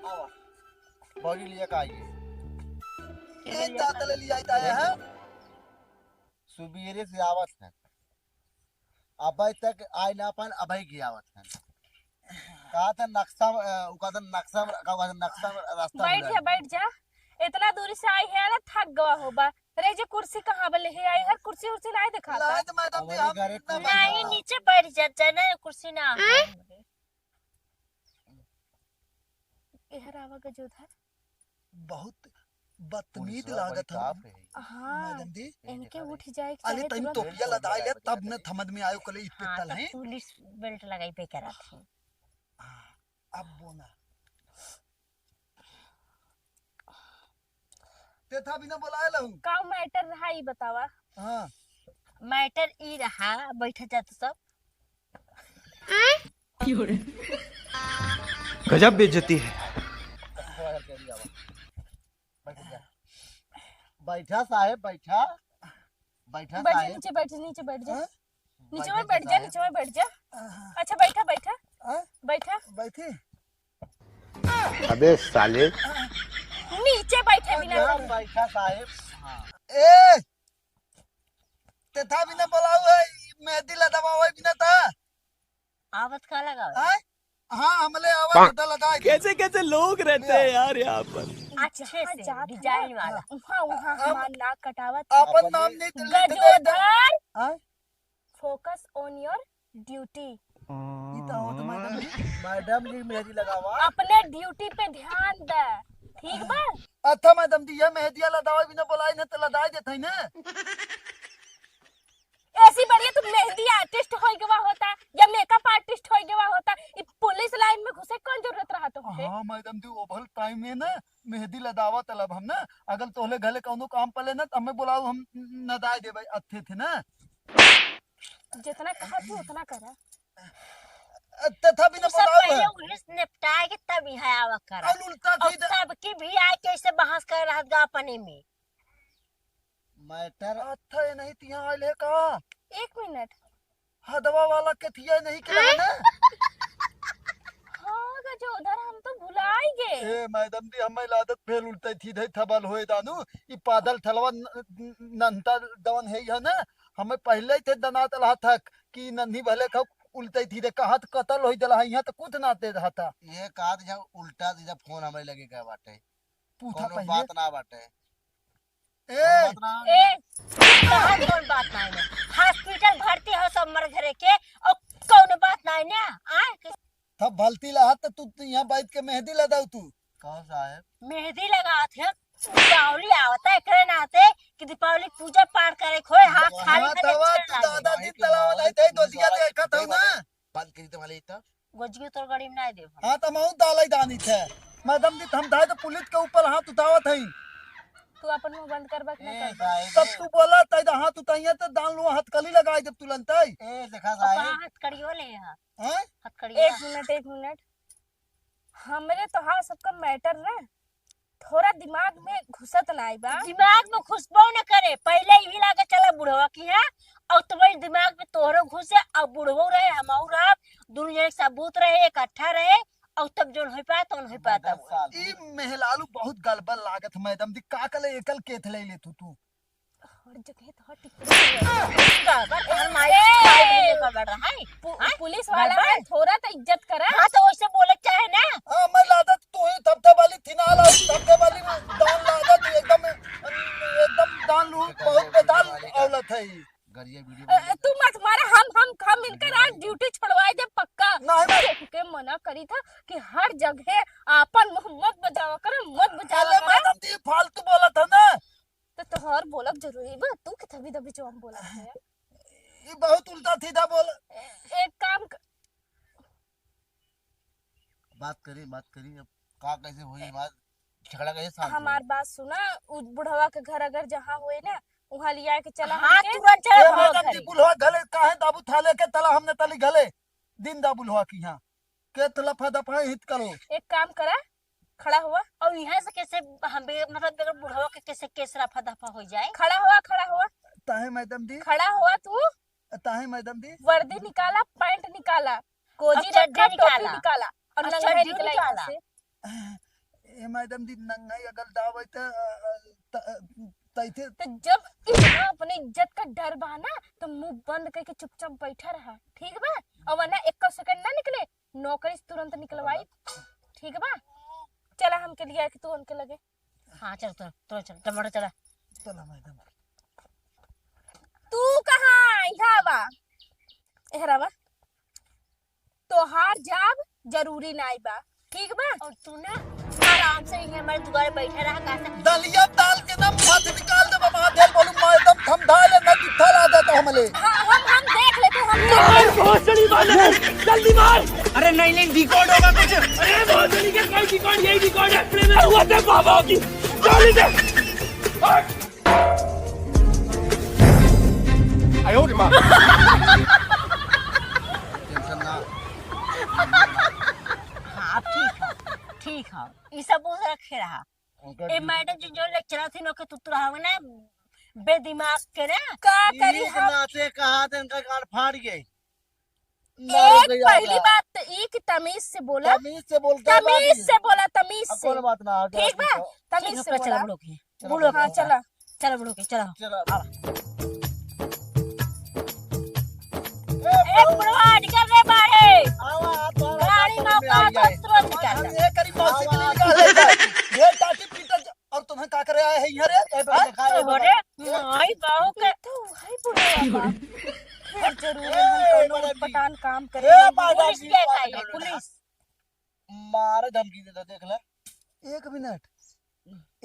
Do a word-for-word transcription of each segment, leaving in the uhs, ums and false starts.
आवा। बॉडी लिया का आइए। ये जात ले लिया आइता है, हाँ? सुबेरे से आवत है। अबे तक आए ना अपन, अबे की आवत है। कहा था नक्शा, अ, उ कहा था नक्शा, का कहा था नक्शा रास्ता बैठ मिला जा, है। बैठ जा। इतना दूरी से आई है ना, थक गवा होबा। रे, जे कुर्सी कहाँ बले है? आई हर कुर्सी उर्सी नहीं दिखाता। लाज मैडम जी, हमारे हम घरे ना कुर्सी बैठा। नहीं, नीचे बैठ जा, जाना है, कुर्सी ना है। एहर आवा गजोधर। बहुत बदतमीज पुलिसवा बड़ी लागत है। टॉप है। हाँ, मैडम जी। इनके उठ जाए के अरे चाहे तनी तुरंत। टोपिया लदाई ले, तब न समझ में आयो कले इत पे हाँ, तल तो है। पुलिस बेल्ट लगाई पे करत है। हाँ, अब बोना। ते था बिना बोलाए लहू। का मैटर रहा, ई बतावा। हाँ। मैटर ई रहा, बैठा जात सब। गजब बेइज्जती है। बैठा साहेब, बैठा। बैठा बैठ जा, साहेब। नीचे बैठ, नीचे बैठ जा। हाँ? नीचे बैठ में बैठ जा, जा, नीचे में बैठ जा। हाँ। अच्छा, बैठा, बैठा। हाँ? बैठा। बैठी। अबे साले। नीचे बैठे बिना बैठा, साहेब। हाँ। ए, ते था बिना बोलाऊ है, मेहंदी लदवावे बिना था। आवत का लगावे? आय? हाँ, हमले आवत पाक। तो लदाई दे। कैसे कैसे लोग रहते हैं यार यहाँ पर। अच्छे से, जात है ना, डिजाइन वाला। वहाँ, वहाँ हम हमार नाक कटावत है। अपन नाम नहीं तो लिख दे। गजोधर, हाँ? Focus on your duty। ई तो होत मैडम जी। मैडम जी मेहंदी लगावा। अपने ड्यूटी पे ध्यान दे, ठीक बा? अच्छा मैडम जी, ये मेहंदिया लदावे बिना बोलाई ना तो लदाई देत है ना। ऐसी बढ़िया तू मेहंदी आर्टिस्ट होई गवा होता या मेकअप आर्टिस्ट होई गवा होता, ई पुलिस लाइन में घुसे कौन जरूरत रहा तो होते? हाँ मैडम जी, ओभल टाइम में ना मेहंदी लदावा तलब हम ना, अगर तोहले घले कौनो काम पले ना तो हमें बुलाओ, हम नदाई देबे अच्छे थे ना। जितना कहा तू उतना करा। तथा भी ना तू सब बुलाओ पहले है। उन्हें निपटाए के तब यहाँ आवा करा। और उल्टा और सीधा सबकी भी आए कैसे बहस कर रहा जो अपने में। मैटर। अच्छा, ये नहीं तिया आइल है का? एक मिनट। हदवा वाला के थिया नहीं के हैं? ना? हाँ गजोधर, हम तो भुलाई गए। ए मैडम जी, हमें लादत भेल उल्टे थी धई थबल होए दानू। ई पादल थलवा न-, न-, नन्ता दवन है यह ना। हमें पहले ही थे दनात रहा था कि नन्ही भले खाओ उल्टे थी दे कहा तो कतल होई दला है, यहाँ तो कुछ ना दे रहा था। ये कहा था जब उल्टा सीधा फोन हमें लगे का बाटे। पूछा कौनो पहले। बात ना बाटे। ए! ए, कहाँ कौन बात नहीं है? हॉस्पिटल भर्ती हो सब मर घरे के, और कौन बात नहीं ना? आय? तब भलती लहा त तू, तू यहाँ बैठ के मेहंदी लदाऊ तू। कौन साहेब? मेहंदी लगावत है, दीपावली आवत है, एकरे नाते कि दीपावली पूजा पाठ करे खोए, हाथ खाली हाँ, खाली तवा चल तू लागे। दादा जी तलावा लाई थे, दो दिया देखा था ना। बंद करी तुम्हारे इतना। गोजगी तोर गाड़ी में ना देब हम। हाँ, त महू दालाई दानी थे। मैडम जी, हम धाए तो पुलिस के ऊपर हाथ उठावत हई। तू अपन मुंह बंद करबा कि ना ए, करबा? भाई तब रे। तू बोला, तै तो हाथ उठाइए, तो दान लो, हथकड़ी लगाई देब तुरंत, तै। ए, देखा अब साहेब। कहाँ हथकड़ियो ले यहाँ? हैं? हथकड़िया। एक मिनट, एक मिनट। हमरे तोहार सबका मैटर ना, थोड़ा दिमाग में घुसत नाई बा। दिमाग में घुसबो न करे, पहले यही लागे चला बुढ़वा की है, और तुम्हारे दिमाग में तोहरो घुसे, और बुढ़वो रहे, हमहू रहब, दुनू जने सबूत रहे, इकट्ठा रहे, और तब जोन होई पाए, तौन होई पाए, तब होई। ई मेहलालू बहुत गलबल लागत, मैडम जी, का कले एकल केथ ले ले तू, तू? हर जगह तो टिक गड़बड़, तोहर माई, ए! माई भी गड़बड़ रहा है। पु-, हाँ? पुलिस वाला गड़बड़? है, थोड़ा तो इज्जत करा। हाँ, तो वैसे बोले चाहे ना। हाँ, मैं लादत तू ही थपथप वाली थी ना, ला, थपथप वाली दान लादत एकदम, एकदम दान लू, बहुत बेदाल औलत है ई। गरिया वीडियो अ, बना। तू मत मारा, हम, हम, हम इनकर आज ड्यूटी छोड़वाए दे पक्का। नहीं, नहीं। देख के मना करी था कि हर जगह आपन मुंह मत बजावा करे, मत बजावा अरे करे। मैडम जी, फालतू बोलत है ना। तो तोहर बोलब जरूरी बा? तू के थबी दबी जो हम बोलत है। ये बहुत उल्टा सीधा बोल। ए-, एक काम क- बात करी, बात करी, अब का कैसे होई बात, झगड़ा कैसे शांत होई? हमार बात सुना, उ बुढ़वा के घर अगर जहाँ होए ना, वहाँ लिया के चला हाँ, हमके। तुरंत चला ए, भागो मैडम जी, घरे। बुढ़वा घले काहे दाबू थाले के तला हमने तली घले, दिन दा बुढ़वा की यहाँ। के तला फा दफा हित करो। एक काम करा, खड़ा हुआ। और यहाँ से कैसे हम बे-, मतलब बगैर बुढ़वा के कैसे केस रफा दफा हो जाए? खड़ा हुआ, खड़ा हुआ। ताहे मैडम जी? खड़ा हुआ तू। ताहे मैडम जी? वर्दी निकाला, पैंट निकाला, गोजी और चड्ढी चक्कर टोपी निकाला। निकाला और और नंगा चड्ढी निकला यहाँ निकाला। से। मैडम जी, नंगाई अगर दावे त, अ, अ, त, अ, तैथे तो जब इतना अपने इज्जत का डर बा ना, तो मुंह बंद करके चुपचाप बैठा रहा, ठीक बा? और वरना एक सेकंड ना निकले, नौकरी से तुरंत निकलवाई, ठीक बा? चला हमके लिया के तू उनके लगे। हाँ, चल, चल, चल, चल, टमाटर चला। चला मैडम। तू कहाँ यहाँ बा? एहरा बा। तोहार जाब जरूरी नाई बा, ठीक बा? और तू ना आराम से यहीं हमारे दुआरे बैठे रहा, का से दलिया दाल के ना माथ निकाल दे बाबा, दिल बोलू मैडम, थम धाले ना जूठा ला दे तो हमले। हाँ, हम, हम देख लेते, हम देख लेते। बहुत बड़ी बात है, जल्दी मार। अरे नहीं, नहीं, रिकॉर्ड होगा कुछ। अरे बहुत बड़ी क्या, कोई रिकॉर्ड, यही रिकॉर्ड है, अपने में हुआ था बाबा की। जल्दी से। हट। आयो रे माँ। हाँ, ठीक है, ठीक है। ई सब उस रखे रहा। ए, मैडम जी जो लेक्चरर थी, ओके तुतुरावे ना, बेदिमाग के ना। का करी हम? नाते कहा थे, इनका गाल फाड़ गए। एक पहली बात तो ई कि तमीज से बोला। तमीज से बोलता है तमीज से बोला, तमीज से। कौन बात ना, ठीक बा? तमीज से बोला। चला, बुढ़ो के। हाँ, चला। चला, बुढ़ो के, चला। चला। आवा। ए, बुढ़वा, निकल रे बाहरे। आवा, आवा, आवा, गाड़ी में आवा, औकात आवा। तुरंत निकाल। हम ये करी मौसी के लिए निकाल ले। ये टाटी पीटर ज-, और तुम्हें का करे आए हैं यहाँ रे? ए, हाँ? देखा, ए, तो हो रे, माई बाहू के। तो वही बुढ़वा बा। फिर जरूर ए, हम कौनो बड़ा जी। पटान काम करे। ए, बड़ा पुलिस जी, के बड़ा खाई है, जी। पुलिस। मारे धमकी देता, देख ले। एक मिनट,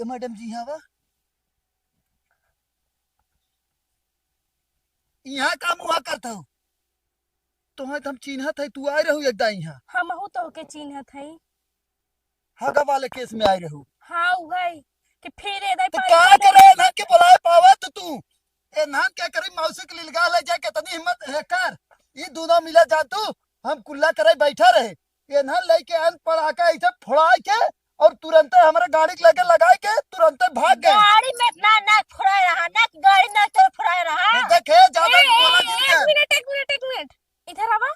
ए मैडम जी यहाँ बा? यहाँ का मुँह करत हो? तोहे तो हम चिन्हत है, तू आए रहू एक दाई यहाँ। हमहू तोहके चिन्हत है। हगा वाले केस में आए रहू। हाँ, उहै कि फिर ए दाई तो पारी का करे, एन्हन के बुलाए पावा तो तू? एन्हन के करी मौसी के लिलगा ले जाए, कितनी हिम्मत है कर? ई दोनों मिले जा तू, हम कुल्ला करे बैठा रहे। एन्हन लेके आन पड़ाका ऐसे फोड़ाई के और तुरंते हमारे गाड़ी के लगे लगाई के तुरंते भाग गए। गाड़ी में ना, ना फोड़ा रहा, ना गाड़ी ना तो फोड़ा रहा। तो देखे, ज्यादा ए, बोला ए, जिनके। एक मिनट, एक मिनट, एक मिनट। इधर आवा।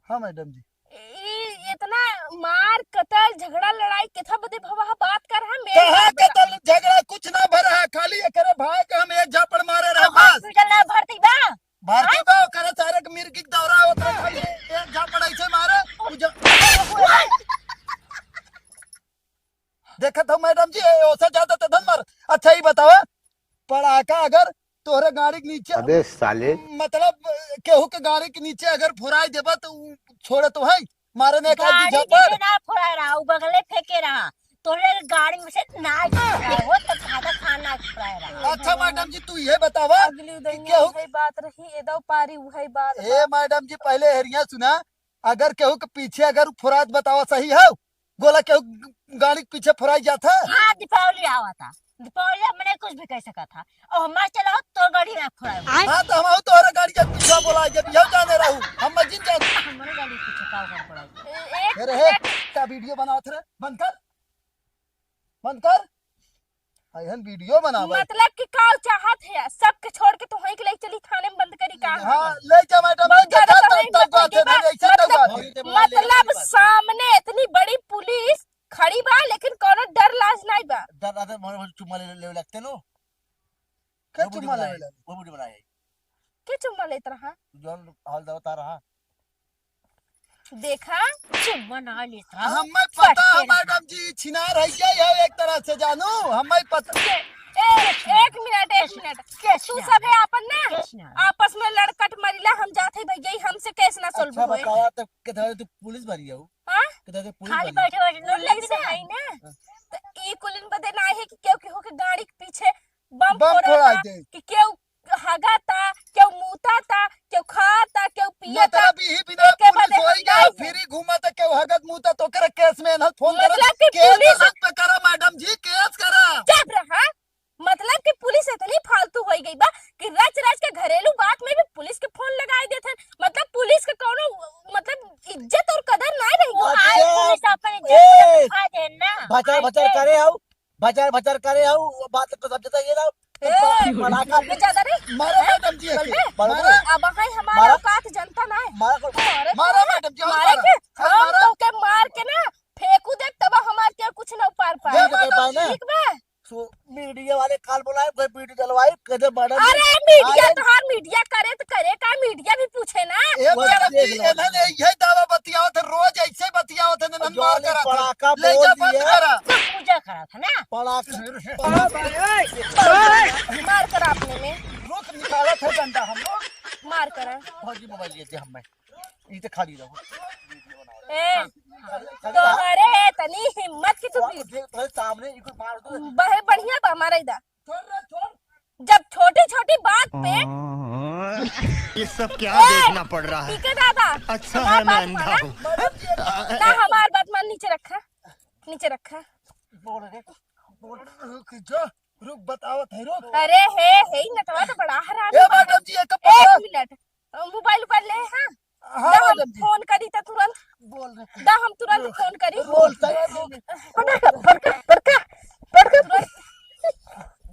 हाँ मैडम जी। ई इतना मार, कतल, झगड़ा, लड़ाई केथा बदे भवा है? बात कर, हम एक कहाँ बात बता- कतल, झगड़ा कुछ ना भरा है, खाली एकरे भाई के हम एक झापड़ मारे रहे तो बस। हॉस्पिटल ना भर्ती बा? भर्ती हाँ? बा, ओकरे सारे के मिर्गी के दौरा होत रहे, खाली एक झापड़ ऐसे मारे, उ ज- देखत हो मैडम जी, ए, ओसे ज्यादा तो धन मार। अच्छा, ई बतावा, पड़ाका अगर तोहरे गाड़ी के नीचे, अबे साले। मतलब, केहू के गाड़ी के नीचे अगर फुराई देबा, तो उ छोड़े तो है, मारे ने का गाड़ी झपड़। नीचे ना फुराए रहा, उ बगले फेंके रहा। तोहरे गाड़ी में से ना फुराए हो, तो खाना खाना फुराए रहा। अच्छा मैडम जी, तू ये बतावा अगली कि उदनिया केहू उहै बात रही, एदौ पारी उहै बात ए बा। मैडम जी, पहले हेरिया सुना, अगर केहू के पीछे अगर फुरात बतावा सही हो, गोला केहू गाड़ी के पीछे फुराई जात है? हाँ, दीपावली आवा था, दीपावली में नहीं कुछ भी कह सका था। और हमारे चला हो तो गाड़ी ना फुराए। हाँ, तो हम हो तोहरे गाड़ी के पीछे बोला, जब यह जाने रहू, हम मत जिन जान। हमारे गाड़ी के पीछे का उधर फुराए? ए-, एक अरे हे, मिनट। का वीडियो बनावत रे? बंद कर, बंद कर। अहन वीडियो बनावे। मतलब कि का चाहत है, सबके छोड़ के तोहई के लेके चली थाने में बंद करी का? हाँ, ले जा मैडम, बहुत ज्यादा तोहई में बात है, ना, ऐसे मतलब, बात है। मतलब सामने इतनी बड़ी पुलिस खड़ी बा, लेकिन कोनो डर लाज नहीं बा। डर लाज मोर चुम्मा ले, लेवे लगते नो। के चुम्मा लेवे लगे? वो वीडियो बनाए। के चुम्मा लेत रहा? जौन हॉल दवा तार रहा। देखा, चुम्मा ना लेत रहा। हमें पता है, मैडम जी, छिनार है क्या यह एक तरह से जानू? हमें पता। ए, ए, एक मिनट, एक मिनट। तू सभे आपन ना, आपस में लड़कट मरिला, हम जात है भैया, हमसे केस ना solve होए। बतावा तो किधर तू पुलिस भरी हो? हाँ? किधर तू पुलिस खाली भरी? बैठे बैठे नोट पुलिस लगी ना। है ना? हाँ। तो ई कुलिन बदे ना है कि केहू केहू के गाड़ी के पीछे बम बम फोड़ा फोड़ा था दे। कि केहू हगा था, केहू मूता था, केहू खा था, केहू पिया था। मतलब यही बिना एके पुलिस बदे होई हम गया, नहीं है। फ्री घूमा था, केहू हगत मूता तो करे केस में ना फोन करे। मतलब कि केस पुलिस अलग पे करा मैडम जी, केस करा। चुप रहा। मतलब कि पुलिस इतनी फालतू होई गई बा कि रच रच के घरेलू बात में भी पुलिस के फोन लगाई देत हैं। मतलब पुलिस के कौनो, मतलब इज्जत और कदर ना रही। वो आज अच्छा। पुलिस अपन इज्जत ए, दिखा दे ना। भचर आज भचर के करे हऊ, भचर भचर करे हऊ, वो बात को समझता ये ना। ए, पड़ाका ये ज्यादा रे। मारो हैं? मैडम जी, बोल बे। मारो। अब भाई हमारा मारा। औकात जनता ना है। मारा को-, मारे मारा तो मैडम जी, मारे मारा। के, हम मारा। तो के मार के ना फेंकू दे, तब हमार के कुछ ना उपार पाए। ना? ठीक बा। सो मीडिया वाले काल बोलाए, कोई वीडियो डलवाए, कदे मैडम जी अरे मीडिया, आ गए। तोहार मीडिया करे तो करे का, मीडिया भी पूछे ना। ए वो मैडम देख जी, लो। इन्होंने यही दावा बतियावत है, रोज ऐसे बतियावत है, और इन्होंने जो मार वाले करा था। पड़ाका ले बोल जा, बंद दिए। करा। पूजा करा था ना। पड़ाका। मार करा अपने में। रुक, निकालत है डंडा हम लोग। मार करा। भौजी मोबाइल ये दे हमें। ई तो खाली रहो। ए, तोहरे तनी हिम्मत की तू और भी। देख, तोहरे सामने इको मार दो। बहे बढ़िया बा, मारे दा। छोड़ रे, छोड़। जब छोटी-छोटी बात पे ये सब क्या ए, देखना पड़ रहा है? पीके दादा, अच्छा हमार है, मैं बात अंधा माना। हूँ। ना, हमार बात मान, नीचे रखा, नीचे रखा। बोल रे, बोल, रुक जा, रुक, बतावत है, रुक। अरे हे, हे, ई नटवा तो बड़ा हरामी ए, बा। मैडम जी, एक ए, पकड़। एक मिनट, मोबाइल पर ले, हाँ। हाँ, दा हम मैडम जी। फोन करी त तुरंत। बोल रे। दा हम तुरंत फोन करी। बोल, सही बोल। फटक, फटक, फटक, फटक। तुरंत।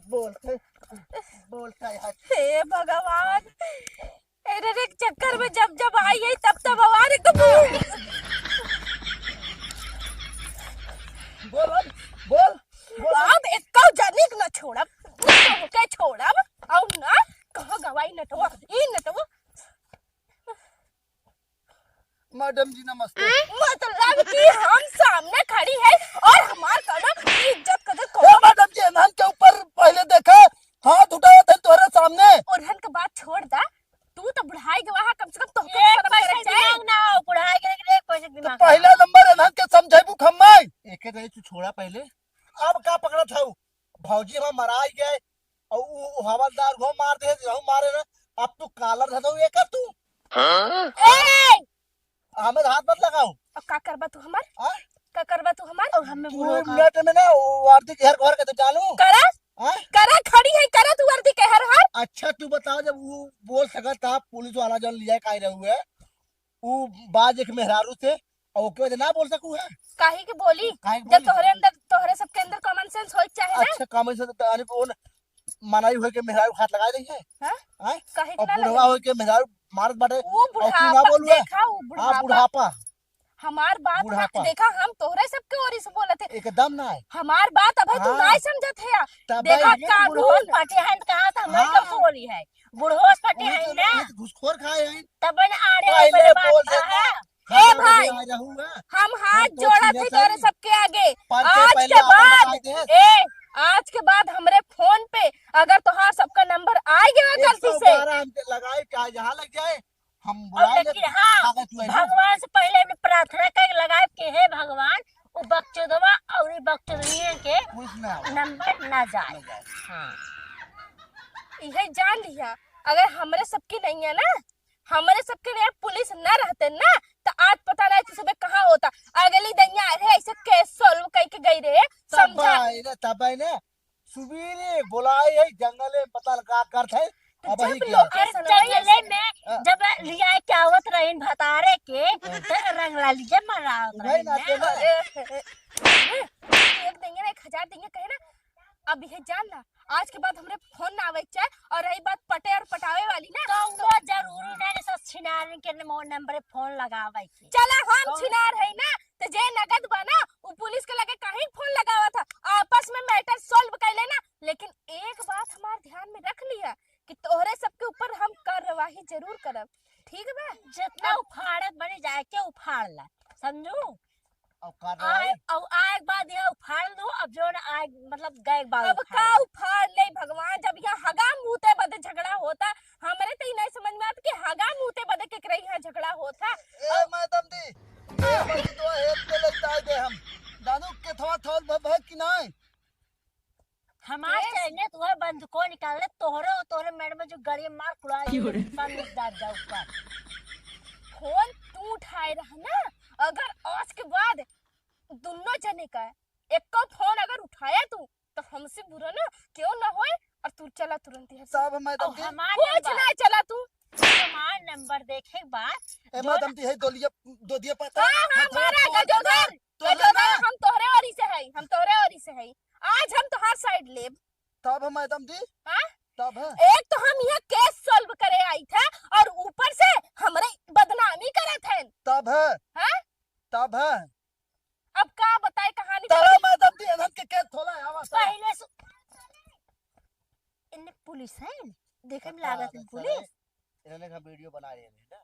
बोल, सही। बोल, सही हट। हे भगवान। अरे रे, चक्कर में जब जब आई है, तब तब आवाज एकदम। बोल, बोल, बोल, बोल। अब एको जनिक न छोड़ब, न तोहके छोड़ब, अउर न कहाँ गवाई नटवा, ई नटवा। मैडम जी, नमस्ते। मतलब कि हम सामने खड़ी है और हमार कौनो इज्जत कदर ए, कौनो मैडम जी, एनहन के ऊपर पहले देखा, हाथ उठावत है तोहरे सामने। ओरहन के बात छोड़ दा, तू तो बुढ़ाई गवा है, कम से कम तोहके ए, शर्म करे के चाही। दिमाग ना हो, बुढ़ाई गवा के पैसे तो दिमाग ना पहला हो। नंबर एनहन के समझाइबू खम्मा। एके दे तू छोड़ा पहले। अब का पकड़त हऊ? भौजी हमार मराई गए, और उ, उ हवलदार घो मार दे, रहू मारे ना, अब तू कालर धर दो एकर तू। हाँ? ए! हमें हाथ मत लगाओ। अब का करबा तू हमार? हाँ? का करबा तू हमार? और हमें तू बुढ़ो का मिनट में ना वो वर्दी के हर घर के तो चालू। करा? हाँ? करा, खड़ी है, करा तू वर्दी के हर हर। अच्छा तू बताओ, जब वो बोल सकत था, पुलिस वाला जन लिया काहे रहुए, उ बाज एक मेहरारू से, और ओके वजह ना बोल सकू है? काहे के बोली? काहे के जब बोली? तोहरे अंदर, तोहरे सबके अंदर common sense होए के चाहे ना। अच्छा, common sense तो आने को न-, मनाई होए के मेहरारू हाथ लगा दे है। हाँ? हाँ? काहे के और ना बुढ़वा लगे? होए के मेहरारू मारत बाटे, वो और तू ना बुढ़ापा, बोलू है? देखा, वो हाँ, बुढ़ापा। बुढ़ापा। हमार बात ना, बुढ़ापा। देखा, हम तोहरे सबके ओरी से बोलत है। एकदम ना है। हमार बात अबे तू हाँ। ना समझत है। तब देखा, भाई, ये कानून बुढ़वा पटे हैं तो कहा था, हमारे हाँ। कब से बोली है? बुढ़वा पटे वही हैं तो, ना। वही तो घुसखोर खाए हैं। तब न आड़े पहले ऊपर बात बोल कहा देना। है। ए खाना भाई, भी आ रहू है। हम हाथ हम कुछ जोड़त नहीं ही तोरे करी। सबके आगे। पर के आज पहले के आपन बाद, बताई दे। ए, आज के बाद हमरे फोन पे अगर तोहार सबका नंबर आ गया गलती से, एक सौ बारह हमके लगाए, चाहे जहाँ लग जाए, हम और बुलाए लेकिन ले, हाँ, ताकत हुए ना। भगवान से पहले हमने प्रार्थना करके लगाए कि हे भगवान, वो बकचोदवा और ये बकचोदनिया के कुछ ना हो। नंबर ना जाए। ना जाए। हाँ। इहे जान लिया, अगर हमरे सबकी नहीं है ना, हमरे सबके लिए पुलिस न रहते ना, तो आज पता नहीं तू सुबह कहाँ होता। अगली दैया अरे ऐसे case solve करके गई रहे, तब समझा। भाई ना, तब भाई ना, सुबीरे बोलाए है, जंगले में पता लगा करत है। तो अब जब वही लोग क्या? अरे ऐसा जंगले नहीं में हाँ। जब लिया के आवत रहीन भतारे के, हाँ। तो रंगला लीजे मरावत उधर रहीन ना ना। तेना। ए, ए, ए, ए, एक देंगे ना, एक हजार देंगे, कहे ना, अब यह जान ला, आज के बाद हमरे फोन ना आवे के चाहे। और रही बात पटे और पटावे वाली ना, कौनो जरूरी नहीं सब छिनारन के नमो-, नंबर फोन लगावे के। चला हम कौन? छिनार है ना, तो जे नगद बा ना, उ पुलिस के लगे काहे फोन लगावा था, आपस में matter solve कर लेना। लेकिन एक बात हमार ध्यान में रख लिया कि तोहरे सबके ऊपर हम कार्यवाही जरूर करब, ठीक बा? जितना अब उखाड़े बने जाए के उखाड़ ला, समझू? अब का आए, रवाई? अब आए के बाद यह उखाड़ दो, अब जो न आए, मतलब, गए के बाद अब उखाड़ का लो। उखाड़ ले भगवान, जब यहाँ हगा मूते बदे झगड़ा होता, हमरे तो ई नहीं समझ में आता कि हगा मूते बदे केकरे यहाँ झगड़ा होता। ए, अब मैडम दी, ए, बड़ी तो हेल्प के लेता है दे हम। दादू के थवा थौल भग भग कि नहीं? हमार केस? चैने तो है बंद को निकाल ले, तोहरे और तोहरे मैडम जो गड़ी मार कुड़ा क्यों रे? पानी डाल जाओ ऊपर। फोन तू उठाए रहा ना, अगर आज के बाद दोनों जने का एको फोन अगर उठाया तू, तो हमसे बुरा ना क्यों ना होए, और तू चला तुरंत यहाँ से। सब मैडम और जी। हमार कुछ नंबर, ना चला तू। हमार नंबर देखे के बाद ए, जो मैडम जी, है दोलिया, दो दिया पता। हाँ, हाँ, हाँ, मारा थोड़ा गजोधर, तो गजोधर, ना। हम तोहरे ओरी से है, हम तोहरे ओरी से है। आज हम तोहार side लेब। तब है मैडम जी। हाँ? तब है। एक तो हम यहाँ case solve करे आई थे और ऊपर से हमरे बदनामी करत हैं। तब है। हाँ? तब है। अब का बताए कहानी तब है तोरी? मैडम जी, एनहन के case थोड़ा है। पुलिस है, देखे में लागत है पुलिस। इन्होंने का वीडियो बना रहे हैं ना,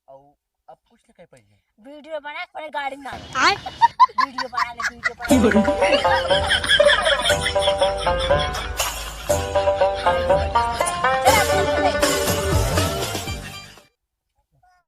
और अब कुछ नहीं कह पाएंगे। वीडियो बना के गाड़ी में आए। वीडियो बना ले, वीडियो बना ले।